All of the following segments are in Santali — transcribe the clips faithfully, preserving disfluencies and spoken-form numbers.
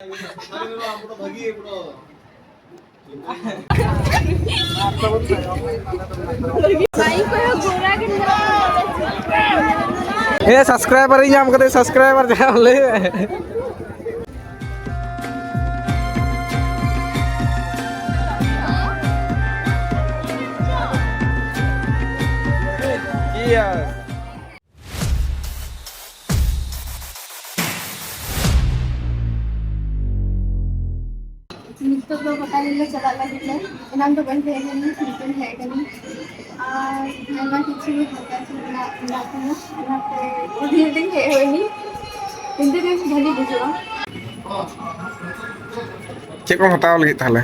ᱮ, subscriber ᱤᱧ ᱧᱟᱢ ᱠᱟᱫᱮ, subscriber ᱡᱟᱦᱟᱸ ᱞᱟᱹᱭ ᱢᱮ᱾ ᱱᱤᱛᱚᱜ ᱫᱚ ᱜᱚᱴᱟ ᱜᱮᱞᱮ ᱪᱟᱞᱟᱜ ᱞᱟᱹᱜᱤᱫ ᱞᱮ᱾ ᱮᱱᱟᱝ ᱫᱚ ᱵᱟᱹᱧ ᱛᱟᱦᱮᱸ ᱠᱟᱱᱟ, ᱱᱤᱛᱚᱜ ᱤᱧ ᱦᱮᱡ ᱠᱟᱱᱟ᱾ ᱟᱨ ᱟᱭᱢᱟ ᱠᱤᱪᱷᱩ ᱦᱟᱛᱟᱣ ᱨᱮᱱᱟᱜ ᱢᱮᱱᱟᱜ ᱛᱤᱧᱟᱹ, ᱚᱱᱟᱛᱮ ᱤᱫᱤ ᱠᱟᱛᱮᱧ ᱦᱮᱡ ᱦᱩᱭ ᱮᱱᱟ᱾ ᱮᱱᱛᱮ ᱨᱮᱦᱚᱸ ᱵᱷᱟᱹᱞᱤ ᱵᱩᱡᱷᱟᱹᱜᱼᱟ᱾ ᱪᱮᱫ ᱠᱚᱢ ᱦᱟᱛᱟᱣ ᱞᱟᱹᱜᱤᱫ ᱛᱟᱦᱞᱮ?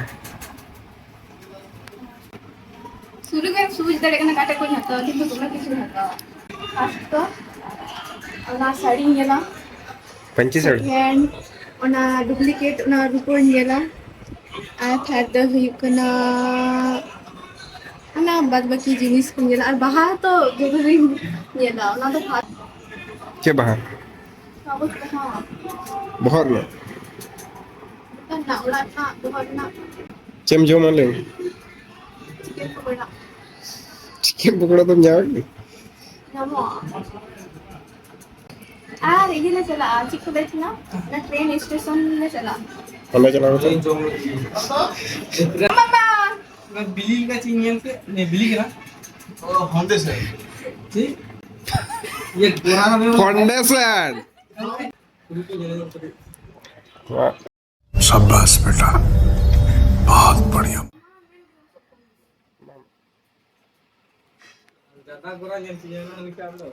ᱥᱩᱨ ᱨᱮᱜᱮ ᱥᱩᱡᱽ ᱫᱟᱲᱮᱭᱟᱜ ᱠᱟᱱᱟ, ᱚᱠᱟᱴᱟᱜ ᱠᱚᱧ ᱦᱟᱛᱟᱣᱟ, ᱠᱤᱱᱛᱩ ᱫᱚᱢᱮ ᱠᱤᱪᱷᱩᱧ ᱦᱟᱛᱟᱣᱟ᱾ First ᱫᱚ ᱚᱱᱟ ᱥᱟᱹᱲᱤᱧ ᱧᱮᱞᱟ᱾ ᱯᱟᱹᱧᱪᱤ ᱥᱟᱹᱲᱤ? Second, ᱚᱱᱟ duplicate, ᱚᱱᱟ ᱨᱩᱯᱟᱹᱧ ᱧᱮᱞᱟ᱾ ᱟᱨ third ᱫᱚ ᱦᱩᱭᱩᱜ ᱠᱟᱱᱟ, ᱚᱱᱟ ᱵᱟᱫ ᱵᱟᱹᱠᱤ ᱡᱤᱱᱤᱥ ᱠᱚᱧ ᱧᱮᱞᱟ᱾ ᱟᱨ ᱵᱟᱦᱟ ᱛᱚ ᱡᱚᱛᱚ ᱫᱤᱱ ᱧᱮᱞᱟ, ᱚᱱᱟ ᱫᱚ first᱾ ᱪᱮᱫ ᱵᱟᱦᱟ? ᱠᱟᱜᱚᱡᱽ ᱵᱟᱦᱟ᱾ ᱵᱚᱦᱚᱜ ᱨᱮᱱᱟᱜ? ᱚᱱᱟ ᱚᱲᱟᱜ ᱨᱮᱱᱟᱜ, ᱵᱚᱦᱚᱜ ᱨᱮᱱᱟᱜ᱾ ᱪᱮᱫ ᱮᱢ ᱡᱚᱢᱟ ᱞᱟᱹᱭ ᱢᱮ? Chicken ᱯᱚᱠᱚᱲᱟ᱾ Chicken ᱯᱚᱠᱚᱲᱟ ᱫᱚᱢ ᱧᱟᱢᱟ ᱠᱤ? ᱧᱟᱢᱚᱜᱼᱟ᱾ ᱟᱨ ᱤᱭᱟᱹ ᱞᱮ ᱪᱟᱞᱟᱜᱼᱟ, ᱪᱮᱫ ᱠᱚ ᱞᱟᱹᱭ ᱛᱟᱦᱮᱱᱟ? ᱚᱱᱟ train station ᱞᱮ ᱪᱟᱞᱟᱜᱼᱟ᱾ ᱚᱸᱰᱮ ᱪᱟᱞᱟᱣ ᱠᱟᱛᱮ? ᱵᱟᱵᱟ! ᱚᱱᱟ ᱵᱤᱞᱤ ᱞᱮᱠᱟ ᱪᱮᱫ ᱤᱧ ᱧᱮᱞ ᱠᱮᱫ? ᱱᱤᱭᱟᱹ ᱵᱤᱞᱤ ᱠᱟᱱᱟ? ᱚ, foundation᱾ ᱪᱮᱫ? ᱤᱭᱟᱹ ᱜᱚᱲᱟ ᱨᱮ foundation᱾ ᱥᱟᱵᱟᱥ ᱵᱮᱴᱟ, ᱵᱚᱦᱩᱛ ᱵᱟᱲᱤᱭᱟ᱾ ᱫᱟᱫᱟ ᱜᱚᱨᱟ ᱧᱮᱞ ᱪᱤᱭᱟ ᱱᱟ ᱱᱤᱠᱟ ᱫᱚ᱾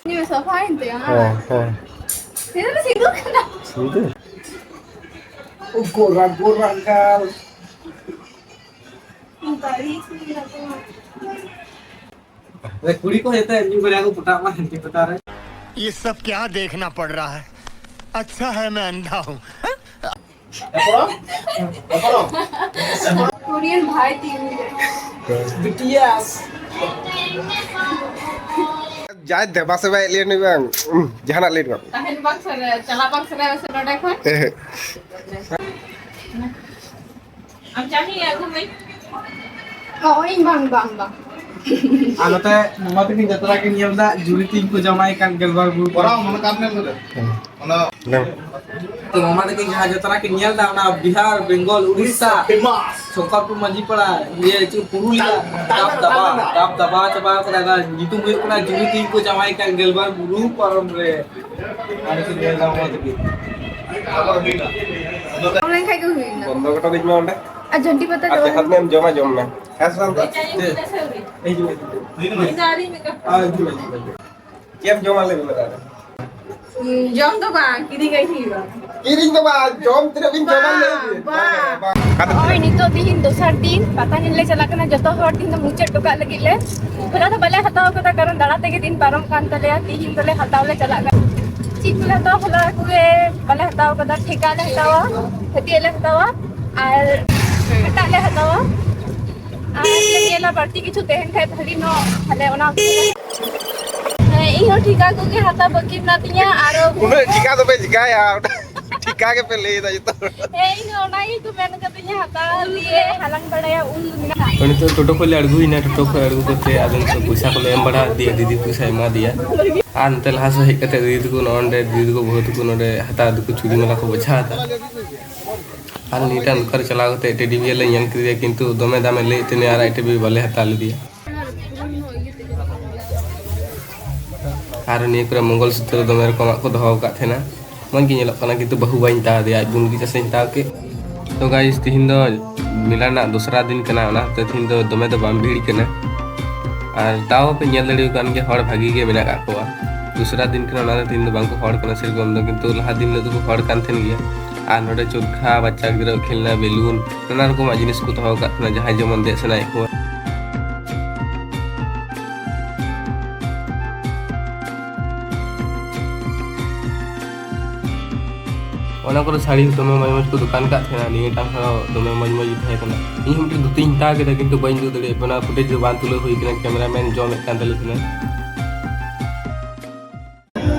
ᱱᱤᱭᱟᱹ ᱥᱟᱯᱷᱟᱭᱮᱱ ᱛᱟᱭᱟ᱾ ᱦᱮᱸ, ᱦᱮᱸ᱾ ᱛᱤᱱᱟᱹᱜ ᱥᱤᱸᱫᱩᱨ ᱠᱟᱱᱟ? ᱥᱤᱸᱫᱩᱨ? ᱳ ᱜᱳᱨᱟ ᱜᱳᱨᱟ ᱜᱟᱞ᱾ ᱵᱟᱹᱲᱤᱡ ᱥᱤᱸᱫᱩᱨ ᱠᱟᱱᱟ᱾ ᱟᱨᱮ ᱠᱩᱲᱤ ᱠᱚ ᱡᱟᱛᱮ ᱧᱩ ᱵᱟᱲᱟ ᱠᱚ ᱯᱚᱴᱟᱜ ᱢᱟ ᱦᱟᱺᱰᱤ ᱯᱟᱛᱟ ᱨᱮ᱾ ये सब क्या देखना पड़ रहा है? अच्छा है मैं अंधा हूँ। कोरियन भाई तीन। बीटीएस। ᱡᱟᱭ ᱫᱮᱵᱟ ᱥᱮᱵᱟᱭᱮᱫ ᱞᱮᱭᱟ ᱱᱩᱭ ᱵᱟᱝ, ᱩᱸ, ᱡᱟᱦᱟᱱᱟᱜ ᱞᱟᱹᱭ ᱵᱟᱝ᱾ ᱛᱟᱦᱮᱱ ᱵᱟᱝ ᱥᱟᱱᱟᱭᱟ, ᱪᱟᱞᱟᱜ ᱵᱟᱝ ᱥᱟᱱᱟᱭᱟ ᱥᱮ ᱱᱚᱰᱮ ᱠᱷᱚᱱ᱾ ᱮᱦᱮᱸ᱾ ᱟᱢ ᱪᱟ ᱧᱩᱭᱟ ᱟᱹᱜᱩ ᱢᱮ᱾ ᱚ, ᱤᱧ ᱵᱟᱝ, ᱵᱟᱝ, ᱵᱟᱝ᱾ ᱟᱨ ᱱᱚᱛᱮ ᱢᱟᱢᱟ ᱛᱟᱹᱠᱤᱱ ᱡᱟᱛᱨᱟ ᱠᱤᱱ ᱧᱮᱞ ᱮᱫᱟ, ᱡᱩᱨᱤ ᱛᱤᱧ ᱠᱚ ᱡᱟᱶᱟᱭ ᱠᱟᱱ ᱜᱮᱞᱵᱟᱨ ᱵᱩᱨᱩ ᱯᱟᱨᱚᱢ᱾ ᱚᱱᱟ ᱠᱟᱨᱱᱮ ᱵᱚᱞᱮ᱾ ᱦᱮᱸ᱾ ᱚᱱᱟ ᱛᱚ ᱢᱟᱢᱟ ᱛᱟᱹᱠᱤᱱ ᱡᱟᱦᱟᱸ ᱡᱟᱛᱨᱟ ᱠᱤᱱ ᱧᱮᱞ ᱮᱫᱟ, ᱚᱱᱟ ᱵᱤᱦᱟᱨ, ᱵᱮᱝᱜᱚᱞ, ᱩᱲᱤᱥᱥᱟ, ᱯᱷᱮᱢᱟᱥ᱾ ᱥᱚᱝᱠᱚᱨᱯᱩᱨ ᱢᱟᱹᱡᱷᱤ ᱯᱟᱲᱟ, ᱤᱭᱟᱹ, ᱪᱮᱫ, ᱯᱩᱨᱩᱞᱤᱭᱟ, ᱛᱟᱞ-, ᱛᱟᱞ-, ᱫᱟᱵ ᱫᱟᱵᱟ, ᱛᱟᱞ-, ᱫᱟᱵ ᱫᱟᱵᱟ ᱪᱟᱵᱟ ᱟᱠᱟᱫᱟ᱾ ᱚᱱᱟ ᱧᱩᱛᱩᱢ ᱦᱩᱭᱩᱜ ᱠᱟᱱᱟ ᱡᱩᱨᱤ ᱛᱤᱧ ᱠᱚ ᱡᱟᱶᱟᱭ ᱠᱟᱱ ᱜᱮᱞᱵᱟᱨ ᱵᱩᱨᱩ ᱯᱟᱨᱚᱢ ᱨᱮ᱾ ᱟᱨ ᱪᱮᱫ ᱧᱮᱞ ᱫᱟ ᱢᱟᱢᱟ ᱛᱟᱹᱠᱤᱱ? ᱚᱱ ᱞᱮᱱᱠᱷᱟᱡ ᱜᱮ ᱦᱩᱭᱱᱟ᱾ ᱵᱚᱱᱫᱚ ᱜᱚᱴᱟ ᱫᱤᱧ ᱢᱮ ᱚᱸᱰᱮ᱾ ᱟᱨ ᱡᱷᱟᱹᱱᱴᱤ ᱯᱟᱛᱟ ᱟᱨ ᱫᱚ ᱡᱟᱦᱟᱸ ᱛᱤᱱᱟᱹᱜ ᱮᱢ ᱡᱚᱢᱟ, ᱡᱚᱢ ᱢᱮ᱾ ᱦᱮᱸ ᱥᱮ ᱵᱟᱝ? ᱪᱮᱫ? ᱦᱤᱡᱩᱜ ᱢᱮ᱾ ᱤᱧ ᱫᱚ ᱟᱹᱣᱨᱤᱧ ᱢᱮᱠᱟᱯ᱾ ᱟᱨ ᱦᱤᱡᱩᱜ ᱢᱮ, ᱦᱤᱡᱩᱜ ᱢᱮ᱾ ᱪᱮᱫ ᱮᱢ ᱡᱚᱢᱟ ᱞᱟᱹᱭ ᱢᱮ ᱛᱟᱦᱞᱮ? ᱡᱚᱢ ᱫᱚ ᱵᱟᱝ, ᱠᱤᱨᱤᱧ ᱟᱹᱜᱩᱭ ᱦᱩᱭᱩᱜᱼᱟ᱾ ᱠᱤᱨᱤᱧ ᱫᱚ ᱵᱟᱝ, ᱡᱚᱢ ᱛᱤᱱᱟᱹᱜ ᱵᱤᱱ ᱡᱚᱢᱟ ᱞᱟᱹᱭ ᱵᱤᱱ᱾ ᱵᱟᱝ, ᱵᱟᱝ᱾ ᱱᱚᱜᱼᱚᱭ ᱱᱤᱛᱚᱜ ᱛᱤᱦᱤᱧ ᱫᱚᱥᱟᱨ ᱫᱤᱱ, ᱯᱟᱛᱟ ᱧᱮᱞ ᱞᱮ ᱪᱟᱞᱟᱜ ᱠᱟᱱᱟ ᱡᱚᱛᱚ ᱦᱚᱲ᱾ ᱛᱤᱦᱤᱧ ᱫᱚ ᱢᱩᱪᱟᱹᱫ ᱦᱚᱴᱚ ᱠᱟᱜ ᱞᱟᱹᱜᱤᱫ ᱞᱮ᱾ ᱦᱚᱞᱟ ᱫᱚ ᱵᱟᱞᱮ ᱦᱟᱛᱟᱣ ᱠᱟᱫᱟ, ᱠᱟᱨᱚᱱ ᱫᱟᱬᱟ ᱛᱮᱜᱮ ᱫᱤᱱ ᱯᱟᱨᱚᱢ ᱠᱟᱱ ᱛᱟᱞᱮᱭᱟ᱾ ᱛᱤᱦᱤᱧ ᱫᱚᱞᱮ ᱦᱟᱛᱟᱣ ᱞᱮ ᱪᱟᱞᱟᱜ ᱠᱟᱱᱟ᱾ ᱪᱮᱫ ᱠᱚᱞᱮ ᱦᱟᱛᱟᱣᱟ, ᱦᱚᱞᱟ ᱠᱚᱜᱮ ᱵᱟᱞᱮ ᱦᱟᱛᱟᱣ ᱠᱟᱫᱟ᱾ ᱴᱷᱮᱠᱟ ᱞᱮ ᱦᱟᱛᱟᱣᱟ, ᱯᱷᱟᱹᱛᱭᱟᱹᱜ ᱞᱮ ᱦᱟᱛᱟᱣᱟ, ᱟᱨ ᱦᱟᱴᱟᱜ ᱞᱮ ᱦᱟᱛᱟᱣᱟ᱾ ᱟᱨ ᱞᱮ ᱧᱮᱞᱟ ᱵᱟᱹᱲᱛᱤ ᱠᱤᱪᱷᱩ ᱛᱟᱦᱮᱱ ᱠᱷᱟᱡ ᱵᱷᱟᱹᱜᱤ ᱧᱚᱜ, ᱛᱟᱦᱞᱮ ᱚᱱᱟ ᱠᱚ᱾ ᱦᱮᱸ, ᱤᱧ ᱦᱚᱸ ᱴᱷᱤᱠᱟ ᱠᱚᱜᱮ ᱦᱟᱛᱟᱣ ᱵᱟᱹᱠᱤ ᱢᱮᱱᱟᱜ ᱛᱤᱧᱟ᱾ ᱟᱨᱚ ᱩᱱᱟᱹᱜ ᱴᱷᱤᱠᱟ ᱫᱚᱯᱮ ᱪᱤᱠᱟᱹᱭᱟ? ᱴᱷᱤᱠᱟ ᱜᱮᱯᱮ ᱞᱟᱹᱭ ᱮᱫᱟ ᱡᱚᱛᱚ ᱦᱚᱲ᱾ ᱦᱮᱸ, ᱤᱧ ᱦᱚᱸ ᱚᱱᱟ ᱜᱮᱠᱚ ᱢᱮᱱ ᱠᱟᱫᱤᱧᱟ, ᱦᱟᱛᱟᱣ ᱫᱤᱭᱮ ᱦᱟᱞᱟᱝ ᱵᱟᱲᱟᱭᱟ, ᱩᱞ ᱢᱮᱱᱟᱜᱼᱟ᱾ ᱱᱤᱛᱚᱜ ᱴᱳᱴᱳ ᱠᱷᱚᱱ ᱞᱮ ᱟᱬᱜᱚᱭᱮᱱᱟ, ᱴᱳᱴᱳ ᱠᱷᱚᱱ ᱟᱬᱜᱚ ᱠᱟᱛᱮ ᱟᱫᱚ ᱱᱤᱛᱚᱜ ᱯᱚᱭᱥᱟ ᱠᱚᱞᱮ ᱮᱢ ᱵᱟᱲᱟ ᱟᱫᱮᱭᱟ, ᱫᱤᱫᱤ ᱯᱚᱭᱥᱟ ᱮᱢᱟ ᱫᱮᱭᱟ᱾ ᱟᱨ ᱱᱚᱛᱮ ᱞᱟᱦᱟ ᱥᱮᱫ ᱦᱮᱡ ᱠᱟᱛᱮ ᱫᱤᱫᱤ ᱛᱟᱠᱚ ᱱᱚᱜᱼᱚᱭ ᱱᱚᱰᱮ, ᱫᱤᱫᱤ ᱛᱟᱠᱚ ᱵᱟᱹᱦᱩ ᱛᱟᱠᱚ ᱱᱚᱰᱮ ᱦᱟᱛᱟᱣ ᱫᱚᱠᱚ ᱪᱩᱲᱤ ᱢᱟᱞᱟ ᱠᱚ ᱵᱟᱪᱷᱟᱣ ᱮᱫᱟ᱾ ᱟᱨ ᱱᱤᱭᱟᱹᱴᱟᱜ ᱫᱚᱠᱟᱱ ᱨᱮ ᱪᱟᱞᱟᱣ ᱠᱟᱛᱮ ᱴᱮᱰᱤ ᱵᱤᱭᱟᱨ ᱞᱮ ᱧᱮᱞ ᱠᱮᱫᱮᱭᱟ, ᱠᱤᱱᱛᱩ ᱫᱚᱢᱮ ᱫᱟᱢᱮ ᱞᱟᱹᱭᱮᱫ ᱛᱟᱦᱮᱱᱟ ᱟᱨ ᱟᱡ ᱴᱮᱰᱤ ᱵᱤᱭᱟᱨ ᱵᱟᱞᱮ ᱦᱟᱛᱟᱣ ᱞᱮᱫᱮᱭᱟ᱾ ᱟᱨ ᱱᱤᱭᱟᱹ ᱠᱚᱨᱮ ᱢᱚᱝᱜᱚᱞ ᱥᱩᱛᱨᱚ ᱫᱚᱢᱮ ᱨᱚᱠᱚᱢᱟᱜ ᱠᱚ ᱫᱚᱦᱚ ᱟᱠᱟᱫ ᱛᱟᱦᱮᱱᱟ, ᱢᱚᱡᱽ ᱜᱮ ᱧᱮᱞᱚᱜ ᱠᱟᱱᱟ, ᱠᱤᱱᱛᱩ ᱵᱟᱹᱦᱩ ᱵᱟᱹᱧ ᱦᱟᱛᱟᱣ ᱟᱫᱮᱭᱟ, ᱟᱡ ᱵᱩᱱ ᱜᱮ ᱪᱟᱥᱮᱧ ᱦᱟᱛᱟᱣ ᱠᱮᱫ᱾ ᱛᱚ ᱜᱟᱭᱤᱥ, ᱛᱤᱦᱤᱧ ᱫᱚ ᱢᱮᱞᱟ ᱨᱮᱱᱟᱜ ᱫᱚᱥᱨᱟ ᱫᱤᱱ ᱠᱟᱱᱟ, ᱚᱱᱟ ᱦᱚᱛᱮ ᱛᱤᱦᱤᱧ ᱫᱚ ᱫᱚᱢᱮ ᱫᱚ ᱵᱟᱝ ᱵᱷᱤᱲ ᱠᱟᱱᱟ᱾ ᱟᱨ ᱛᱟᱣ ᱯᱮ ᱧᱮᱞ ᱫᱟᱲᱮᱭᱟᱜ ᱠᱟᱱ ᱜᱮᱭᱟ, ᱦᱚᱲ ᱵᱷᱟᱜᱤ ᱜᱮ ᱢᱮᱱᱟᱜ ᱠᱟᱜ ᱠᱚᱣᱟ᱾ ᱫᱚᱥᱨᱟ ᱫᱤᱱ ᱠᱟᱱᱟ, ᱚᱱᱟ ᱫᱚ ᱛᱤᱦᱤᱧ ᱫᱚ ᱵᱟᱝ ᱠᱚ ᱦᱚᱲ ᱠᱟᱱᱟ ᱥᱮᱨᱚᱠᱚᱢ ᱫᱚ, ᱠᱤᱱᱛᱩ ᱞᱟᱦᱟ ᱫᱤᱱ ᱦᱤᱞᱳᱜ ᱫᱚᱠᱚ ᱦᱚᱲ ᱠᱟᱱ ᱛᱟᱦᱮᱱ ᱜᱮᱭᱟ᱾ ᱟᱨ ᱱᱚᱰᱮ ᱪᱚᱨᱠᱷᱟ, ᱵᱟᱪᱪᱟ ᱜᱤᱫᱽᱨᱟᱹ ᱠᱷᱮᱞᱱᱟ, ᱵᱮᱞᱩᱱ, ᱱᱟᱱᱟ ᱨᱚᱠᱚᱢᱟᱜ ᱡᱤᱱᱤᱥ ᱠᱚ ᱫᱚᱦᱚ ᱟᱠᱟᱫ ᱛᱟᱦᱮᱱᱟ, ᱡᱟᱦᱟᱸᱭ ᱡᱮᱢᱚᱱ ᱫᱮᱡ ᱥᱟᱱᱟᱭᱮᱫ ᱠᱚᱣᱟ᱾ ᱚᱱᱟ ᱠᱚᱨᱮ ᱥᱟᱹᱲᱤ ᱫᱚᱢᱮ ᱢᱚᱡᱽ ᱢᱚᱡᱽ ᱠᱚ ᱫᱚᱠᱟᱱ ᱠᱟᱜ ᱛᱟᱦᱮᱱᱟ᱾ ᱱᱤᱭᱟᱹ ᱴᱟᱝ ᱦᱚᱸ ᱫᱚᱢᱮ ᱢᱚᱡᱽ ᱢᱚᱡᱽ ᱜᱮ ᱛᱟᱦᱮᱸ ᱠᱟᱱᱟ᱾ ᱤᱧ ᱦᱚᱸ ᱢᱤᱫᱴᱮᱱ ᱫᱷᱩᱛᱤᱧ ᱦᱟᱛᱟᱣ ᱠᱮᱫᱟ, ᱠᱤᱱᱛᱩ ᱵᱟᱹᱧ ᱩᱫᱩᱜ ᱫᱟᱲᱮᱭᱟᱜ ᱠᱟᱱᱟ, ᱯᱷᱩᱴᱮᱡᱽ ᱫᱚ ᱵᱟᱝ ᱛᱩᱞᱟᱹᱣ ᱦᱩᱭ ᱠᱟᱱᱟ, ᱠᱮᱢᱮᱨᱟᱢᱮᱱ ᱡᱚᱢᱮᱫ ᱠᱟᱱ ᱛᱟᱞᱮ ᱛᱟᱦᱮᱱᱟ᱾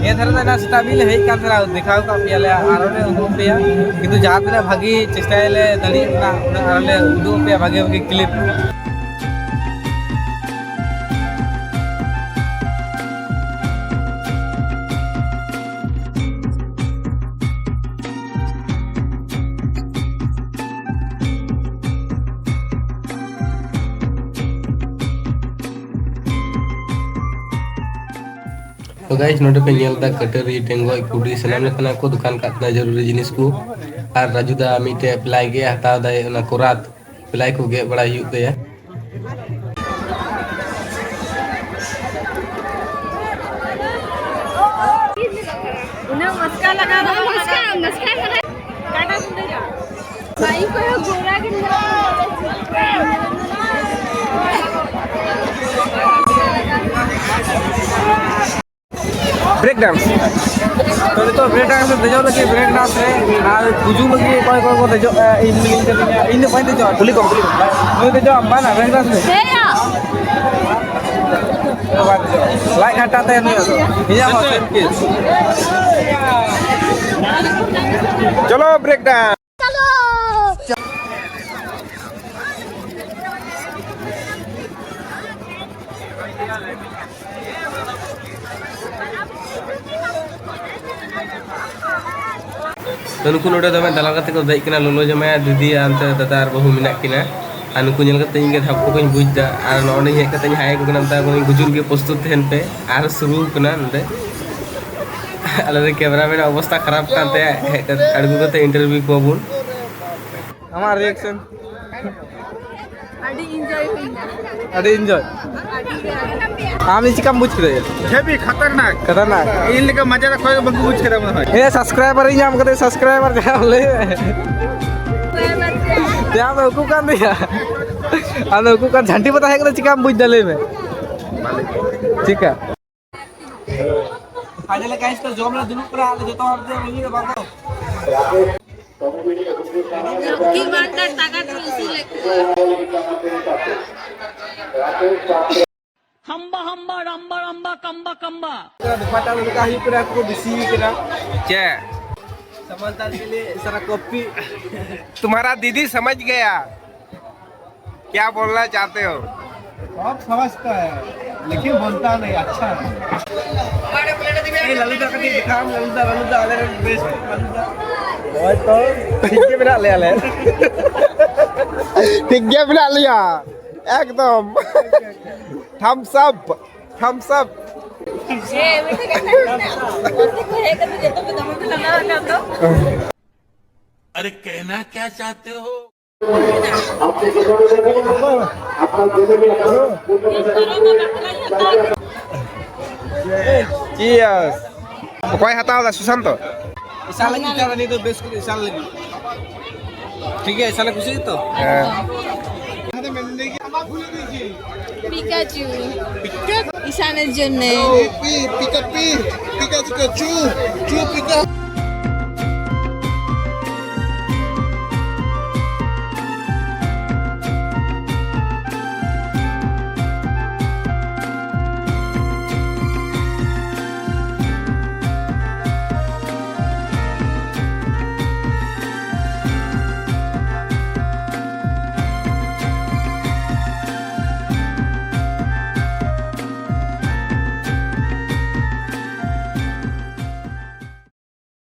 ᱱᱤᱭᱟᱹ ᱫᱷᱟᱨᱮ ᱫᱚ ᱮᱱᱟᱝ ᱥᱮᱛᱟᱜ ᱢᱤᱫ ᱞᱮ ᱦᱮᱡ ᱠᱟᱱ ᱛᱟᱦᱮᱱᱟ, ᱫᱮᱠᱷᱟᱣ ᱠᱟᱜ ᱯᱮᱭᱟᱞᱮ, ᱟᱨᱚ ᱞᱮ ᱩᱫᱩᱜ ᱯᱮᱭᱟ᱾ ᱠᱤᱱᱛᱩ ᱡᱟᱦᱟᱸ ᱛᱤᱱᱟᱹᱜ ᱵᱷᱟᱜᱤ ᱪᱮᱥᱴᱟᱭᱟᱞᱮ ᱫᱟᱲᱮᱭᱟᱜ ᱠᱟᱱᱟ, ᱩᱱᱟᱹᱜ ᱟᱨᱚ ᱞᱮ ᱩᱫᱩᱜ ᱯᱮᱭᱟ ᱵᱷᱟᱜᱤ ᱵᱷᱟᱜᱤ clip᱾ ᱛᱚ guys, ᱱᱚᱰᱮ ᱯᱮ ᱧᱮᱞ ᱮᱫᱟ ᱠᱟᱹᱴᱟᱹᱨᱤ, ᱴᱮᱸᱜᱚᱡ, ᱠᱩᱰᱤ, ᱥᱟᱱᱟᱢ ᱞᱮᱠᱟᱱᱟᱜ ᱠᱚ ᱫᱚᱠᱟᱱ ᱠᱟᱜ ᱛᱟᱦᱮᱱᱟ, ᱡᱚᱨᱩᱨᱤ ᱡᱤᱱᱤᱥ ᱠᱚ᱾ ᱟᱨ ᱨᱟᱡᱩ ᱫᱟ ᱢᱤᱫᱴᱮᱡ ᱯᱞᱟᱭ ᱜᱮ ᱦᱟᱛᱟᱣ ᱫᱟᱭ, ᱚᱱᱟ ᱠᱚᱨᱟᱛ ᱯᱞᱟᱭ ᱠᱚ ᱜᱮᱫ ᱵᱟᱲᱟᱭ ᱦᱩᱭᱩᱜ ᱛᱟᱭᱟ᱾ ᱩᱱᱟᱹᱜ ᱢᱚᱥᱠᱟ ᱞᱟᱜᱟᱣ ᱫᱚ ᱵᱟᱝ ᱞᱟᱜᱟᱣ᱾ ᱢᱚᱥᱠᱟ ᱢᱟᱱᱮ ᱠᱟᱴᱟ ᱠᱚ ᱫᱮᱡᱚᱜ᱾ ᱵᱟᱭ ᱠᱚᱭᱚᱜ ᱜᱚᱨᱟ ᱜᱮ ᱢᱮᱱᱟᱜᱼᱟ᱾ Break dance. ᱛᱚ, ᱱᱤᱛᱚᱜ break dance ᱨᱮ ᱫᱮᱡᱚᱜ ᱞᱟᱹᱜᱤᱫ, break dance ᱨᱮ ᱟᱨ ᱠᱩᱡᱩ ᱞᱟᱹᱜᱤᱫ ᱚᱠᱚᱭ ᱚᱠᱚᱭ ᱠᱚ ᱫᱮᱡᱚᱜᱼᱟ, ᱤᱧ ᱢᱤᱱᱟᱹᱧ ᱠᱟᱹᱫᱤᱧᱟ, ᱤᱧ ᱫᱚ ᱵᱟᱹᱧ ᱫᱮᱡᱚᱜᱼᱟ᱾ ᱠᱩᱞᱤ ᱠᱚᱢ, ᱠᱩᱞᱤ ᱠᱚᱢ᱾ ᱱᱩᱭ ᱫᱮᱡᱚᱜ ᱟᱢ ᱵᱟᱝ ᱟ, break dance ᱨᱮ? ᱦᱮᱸᱭᱟ᱾ ᱱᱩᱭ ᱫᱚ ᱵᱟᱭ ᱫᱮᱡᱚᱜᱼᱟ᱾ ᱞᱟᱡ ᱜᱷᱟᱴᱟ ᱛᱟᱭᱟ ᱱᱩᱭᱟᱜ ᱫᱚ᱾ ᱤᱧᱟᱹᱜ ᱦᱚᱸ same case. ᱪᱚᱞᱚ, break dance. ᱛᱚ, ᱱᱩᱠᱩ ᱱᱚᱰᱮ ᱫᱚᱢᱮ ᱫᱟᱞᱟᱞ ᱠᱟᱛᱮ ᱠᱚ ᱫᱮᱡ ᱠᱟᱱᱟ, ᱞᱚᱞᱚ ᱡᱟᱢᱟᱭ ᱟᱨ ᱫᱤᱫᱤ ᱟᱨ ᱚᱱᱛᱮ ᱫᱟᱫᱟ ᱟᱨ ᱵᱟᱹᱦᱩ ᱢᱮᱱᱟᱜ ᱠᱤᱱᱟ᱾ ᱟᱨ ᱱᱩᱠᱩ ᱧᱮᱞ ᱠᱟᱛᱮ ᱤᱧ ᱜᱮ ᱫᱷᱟᱯᱠᱚ ᱠᱚᱧ ᱵᱩᱡᱽ ᱮᱫᱟ᱾ ᱟᱨ ᱱᱚᱜᱼᱚ ᱱᱚᱸᱰᱮᱧ ᱦᱮᱡ ᱠᱟᱛᱮ ᱤᱧ ᱦᱟᱭ ᱟᱠᱚ ᱠᱟᱱᱟ, ᱢᱮᱛᱟ ᱠᱚ ᱠᱟᱹᱱᱟᱹᱧ, "ᱜᱩᱡᱩᱜ ᱞᱟᱹᱜᱤᱫ ᱯᱨᱚᱥᱛᱩᱛ ᱛᱟᱦᱮᱱ ᱯᱮ", ᱟᱨ ᱥᱩᱨᱩ ᱠᱟᱱᱟ ᱱᱚᱸᱰᱮ᱾ ᱟᱞᱮ ᱨᱮᱱ cameraman ᱟᱜ ᱚᱵᱚᱥᱛᱟ ᱠᱷᱟᱨᱟᱯ ᱠᱟᱱ ᱛᱟᱭᱟ, ᱦᱮᱡ ᱠᱟᱛᱮ ᱟᱬᱜᱚ ᱠᱟᱛᱮ interview ᱠᱚᱣᱟ ᱵᱚᱱ᱾ ᱟᱢᱟᱜ reaction? ᱟᱹᱰᱤ enjoy ᱦᱩᱭᱱᱟ᱾ ᱟᱹᱰᱤ enjoy? ᱟᱹᱰᱤ ᱜᱮ, ᱟᱹᱰᱤ᱾ ᱟᱢ ᱫᱚ ᱪᱤᱠᱟᱢ ᱵᱩᱡᱽ ᱠᱮᱫᱟ? Heavy, ᱠᱷᱟᱛᱟᱨᱱᱟᱠ᱾ ᱠᱷᱟᱛᱟᱨᱱᱟᱠ᱾ ᱤᱧ ᱞᱮᱠᱟ ᱢᱟᱡᱟ ᱨᱮ ᱚᱠᱚᱭ ᱜᱮ ᱵᱟᱠᱚ ᱵᱩᱡᱽ ᱠᱮᱫᱟ ᱢᱚᱱᱮ ᱦᱚᱭ᱾ ᱮ, subscriber ᱤᱧ ᱧᱟᱢ ᱠᱟᱫᱮ, subscriber ᱡᱟᱦᱟᱸ ᱞᱟᱹᱭ ᱢᱮ᱾ ᱡᱟᱦᱟᱸ ᱫᱚ ᱩᱠᱩ ᱠᱟᱱ ᱛᱤᱧᱟ᱾ ᱟᱫᱚ ᱩᱠᱩ ᱠᱟᱱ ᱡᱷᱟᱱᱴᱤ ᱯᱟᱛᱟ ᱦᱮᱡ ᱠᱟᱛᱮ ᱪᱤᱠᱟᱢ ᱵᱩᱡᱽ ᱫᱟ ᱞᱟᱹᱭ ᱢᱮ? ᱪᱤᱠᱟ? Finally guys, ᱛᱚ ᱡᱚᱢ ᱞᱮ ᱫᱩᱲᱩᱵ ᱠᱟᱱᱟ, ᱟᱞᱮ ᱡᱚᱛᱚ ᱦᱚᱲ ᱛᱮ ᱢᱤᱫ ᱵᱟᱨ ᱫᱚ᱾ ᱞᱚᱠᱠᱷᱤ ᱵᱷᱟᱱᱰᱟᱨ ᱴᱟᱠᱟ ᱛᱮ ᱩᱥᱩᱞᱮᱫ ᱠᱚᱣᱟ᱾ ᱦᱟᱢᱵᱟ ᱦᱟᱢᱵᱟ ᱰᱟᱢᱵᱟ ᱰᱟᱢᱵᱟ ᱠᱟᱢᱵᱟ ᱠᱟᱢᱵᱟ᱾ ᱫᱚᱯᱟᱴᱟ ᱞᱮᱠᱟ ᱦᱩᱭᱩᱜ ᱠᱟᱱᱟ, ᱠᱚ ᱵᱮᱥᱤ ᱠᱟᱱᱟ᱾ ᱪᱮᱫ? ᱥᱟᱢᱟᱱᱛᱟᱨ ᱠᱮ ᱞᱤᱭᱮ ᱥᱟᱨᱟ ᱠᱚᱯᱤ᱾ तुम्हारा दीदी समझ गया। क्या बोलना चाहते हो? सब समझता है, लेकिन बोलता नहीं। अच्छा है। ए, ललू दा कभी दिखाम, ललू दा, ललू दा, अरे बेस्ट ललू दा। ᱦᱳᱭ ᱛᱚ, ᱴᱷᱤᱠ ᱜᱮ ᱢᱮᱱᱟᱜ ᱞᱮᱭᱟ ᱞᱮ᱾ ᱴᱷᱤᱠ ᱜᱮ ᱢᱮᱱᱟᱜ ᱞᱮᱭᱟ, ᱮᱠᱫᱚᱢ᱾ Thumbs up, thumbs up। ᱦᱮᱸ, ᱢᱤᱫᱴᱮᱡ ᱠᱟᱛᱷᱟ ᱢᱮᱱᱟᱜᱼᱟ᱾ ᱜᱟᱛᱮ ᱠᱚ ᱦᱮᱡ ᱠᱟᱛᱮ ᱡᱚᱛᱚ ᱠᱚ ᱫᱚᱢᱮ ᱠᱚ ᱞᱟᱸᱫᱟ ᱟᱠᱟᱫ ᱫᱚ᱾ अरे कहना क्या चाहते हो? Cheers। ᱚᱠᱚᱭ ᱦᱟᱛᱟᱣ ᱮᱫᱟ, ᱥᱩᱥᱟᱱᱛᱚ? ᱤᱥᱟᱱ ᱞᱟᱹᱜᱤᱫ ᱪᱟᱞᱟᱜ ᱱᱤᱛ ᱫᱚ ᱵᱮᱥ ᱠᱚ ᱤᱥᱟᱱ ᱞᱟᱹᱜᱤᱫ᱾ ᱴᱷᱤᱠ ᱜᱮᱭᱟ, ᱤᱥᱟᱱ ᱠᱩᱥᱤ ᱛᱚ? ᱦᱮᱸ᱾ ᱯᱤᱠᱟᱪᱩ᱾ ᱤᱥᱟᱱᱮᱨ ᱡᱚᱱᱱᱮ᱾ ᱯᱤ, ᱯᱤ, ᱯᱤᱠᱟ ᱯᱤ, ᱯᱤᱠᱟ ᱪᱤᱠᱟ ᱪᱩ, ᱪᱩ ᱯᱤᱠᱟ᱾